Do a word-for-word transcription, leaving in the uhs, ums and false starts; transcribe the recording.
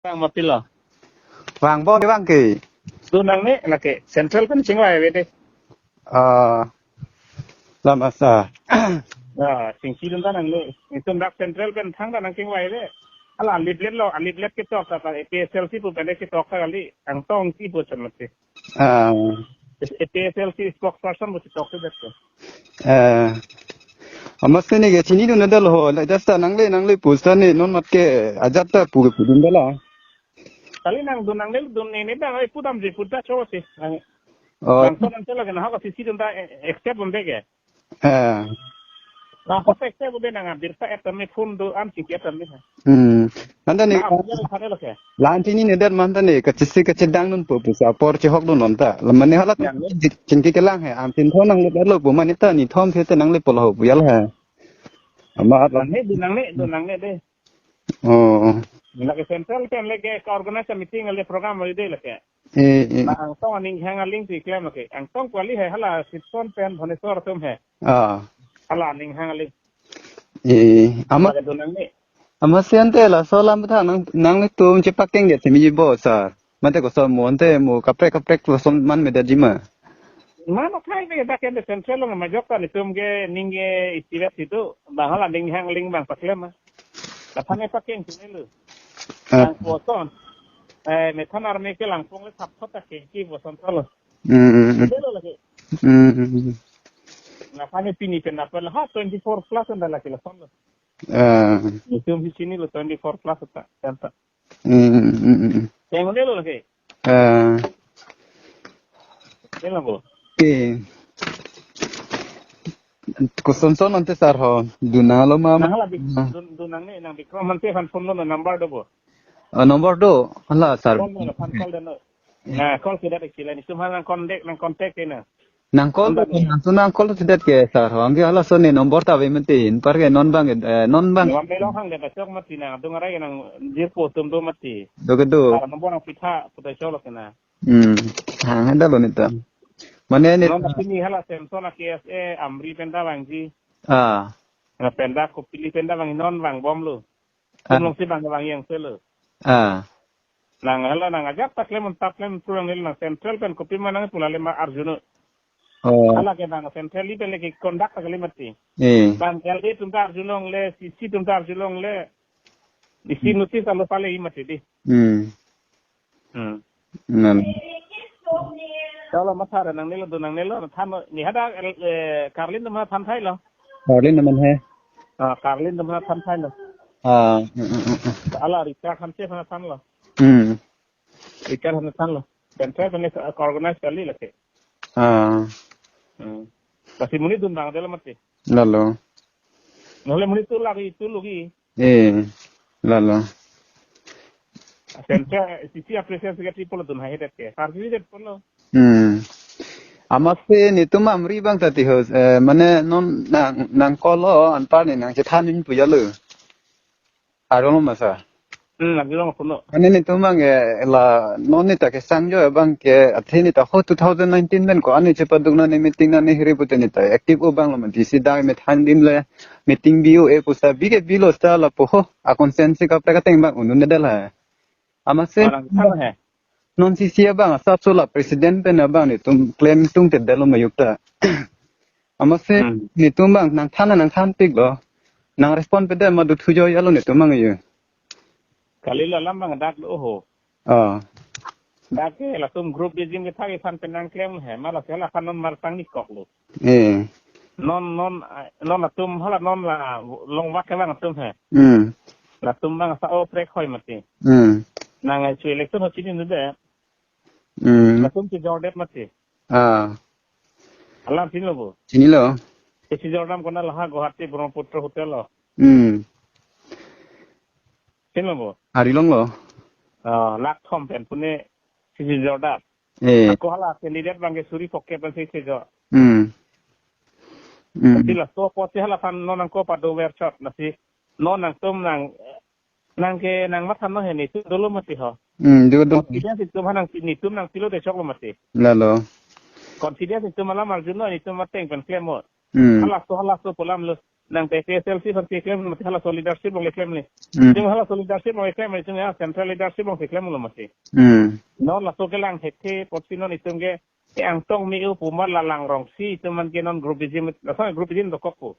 Bang mapilo. Bang bo de bang ke. Do nangne lake central pen chingvai ave de. Ah, lama sa. Ah, chingki dun ta nangne. Itum dak central pen thangta nangchingvai ave. Hala leaflet lo, leaflet ketok ta, A P H L C pu pen ketok ta kali. Angtong si pu chon mati. Ah. A P H L C spokesperson pu ketok ta dak. Eh. Amatsi neke chinidun det ho, la jasta nangle nangle pu seta ne non mat ke ajat ta pu ke pudun dala. Kali nang dun nangne dun ne ne bang ai pudam je puta cho si. Nang Oh. Nang ton nang tela ke na ha ka C C dun ta, eh, accept dun de ke. Eh. Na ko accept dun de nang abirta et me phone do am si ke et me. Hmm. Anta ne Na ka punya ni thane lo ke. Lan chinine det ma anta ne kachisi kachedang dun pu pu sa apor chehok dun non ta. La mane hala Yang ni. Chingki kelang he. Am tin thon nanglo lo pu mane ta ni thom the te nangle pulo ho pu ya la he. Amat la. Nangne dun nangne dun nangne de. Oh. Lake central pen lake ka organize meeting le program le de lake. Eh, eh. Na angtong aning hang aling si klem lake. Angtong kali he hala Sitson pen Bhubaneswar atum he. Ah. Hala aning hang aling. Eh, ama Lake dun nangne. Amatsi ante laso alam ta nang nanglitum chepakeng det si mi bo sir. Mate koson mo ante mo kaprek kaprek koson man me det ji ma. Mano khai ke dak ke central lo majok ta netum ke ning ke istilah situ bang hala ning hang ling bang paklem ma. Laphane pakeng sini lo. Ah. Bang koson. Eh, methan arme ke langpong le thap thot ta ke ki koson solo. Hmm, hmm, hmm. Sini lo lagi. Hmm, hmm, hmm. Laphane pini pen apa lah twenty four plus anda lagi lah solo. Ah. Netum si sini lo twenty four plus ta. Tenta. Hmm, hmm, hmm, hmm. Yang mana lo lagi? Eh. Ini lah bo. Eh. Koson son ante sir ho. Dun nanglo ma. Nang hala bik, dun, dun nangne nang Bikram ante aphan phone lo na number do bo. Ah, number do. Hala sir. Phone lo na aphan call dano. Na call si dak kila ni sumha nang contact nang contact na. Nang call Number to ni. Nang to nang call to det ke sir ho. Angke hala so ne number ta ave mati. Anpar ke non bang, eh, non bang. Nang lam belong hang de ta chok mati na. Dung arai nang jirpo atum do mati. Do ke do. Sir number nang pitha puta chok lo ke na. Hmm. Hang handa lo neta. Mane ne. Non ta pini hala Samson a K S A Amri pen ta vangji. Ah. Na pen ta Kopili pen ta vang non vangbom lo. Ah. Tum long si bang vang yang selo. Ah. Nang hala nang ajak ta klem ta klem pulang nang central pen kopi ma nang pula le ma arjuno. Oh. Hala ke nang central li pen le ke conduct ta kali mati. Eh. Bang L A atum ta arjulong le, C C atum ta arjulong le. Isi Hmm. Notice alo pale i mati di. Hmm. Hmm. Nan. Kalau masara nangnelo do nangnelo than ni hadak, eh, Karlin atum than thailo. Karlin atum he. Ah, Karlin atum than thailo. Ah, mm, mm, mm, mm. Hala Richard Hanse aphan thanlo. Hmm. Richard Hanse thanlo. Central pen organize kali lake. Ah. Hmm. Lasi monit dun bang dela mati. Lalo. Nahole monit tu lagi tu lagi. Eh, lalo. Central C C a president secretary pulo dun hai det ke. Party det pulo. Hmm. Amatsi netum Amri bang ta ti ho, eh, mane non nang, nang call lo anpar ne nang chethan ning pu ya lo. Arong masa. Hmm, lagi long puno. Mane netum bang, eh, la non neta kesang jo bang ke athe neta ho two thousand nineteen pen ko ani chepaduk na ne meeting na ne hiri pute neta active o bang lo mati si dai methan dim le meeting bi o e pusa bi ke bi lo sta lapu ho a consensus kaprek ateng bang undun ne dal ha. Amatsi Orang sana he. Non C C abang asap so la president pen abang netum klem tung te dalo mayuk ta. Amatsi Hmm. Netum bang nang than nang than pik lo. Nang respond pe dam ma du thujo ya lo netum bang yu. Kali la lam bang dak lo ho. Oh. Dak ke latum group de jing ke thagi aphan pen nang klem he ma la sela aphan non mar tang ni kok lo. Eh. Non non ah, non atum hala non la long vak ke bang atum he. Hmm. Latum bang sa o prek hoi mati. Hmm. Nang ai chu election ho chini nu de. Hmm. Latum si jordet mati. Ah. Alam chinilo bo. Chinilo. Si jordam kona laha Guwahati Brahmaputra Hotel lo. Hmm. Chinilo bo. Ari long lo. Ah, lak thom pen pune si jordam. Eh. Ako hala candidate bang ke suri pocket bang si jo. Hmm. Hmm. Tapi laso apot si hala aphan non nangko pado ver chot nasi non nangtum nang nang ke nang matha no he netum dolo mati ho. Hmm, dolo dolo. Confidence itum ha nang netum nangpilo de chok lo mati. Lalo. Confidence itum alam arjuno netum mateng pen klem mo. Hmm. Halaso halaso pu alam lo. nang T P S L C aphan keklem mati, halaso leadership along le klemle. Hmm. Itum halaso leadership along le klemle, itum ya central leadership along si klemlo mati. Hmm. Non laso kelang thekthe apotsi non itum ke, ke Angtong me-u pu ma la Langrongsi atum aphan ke non groupism, laso groupism dokok pu.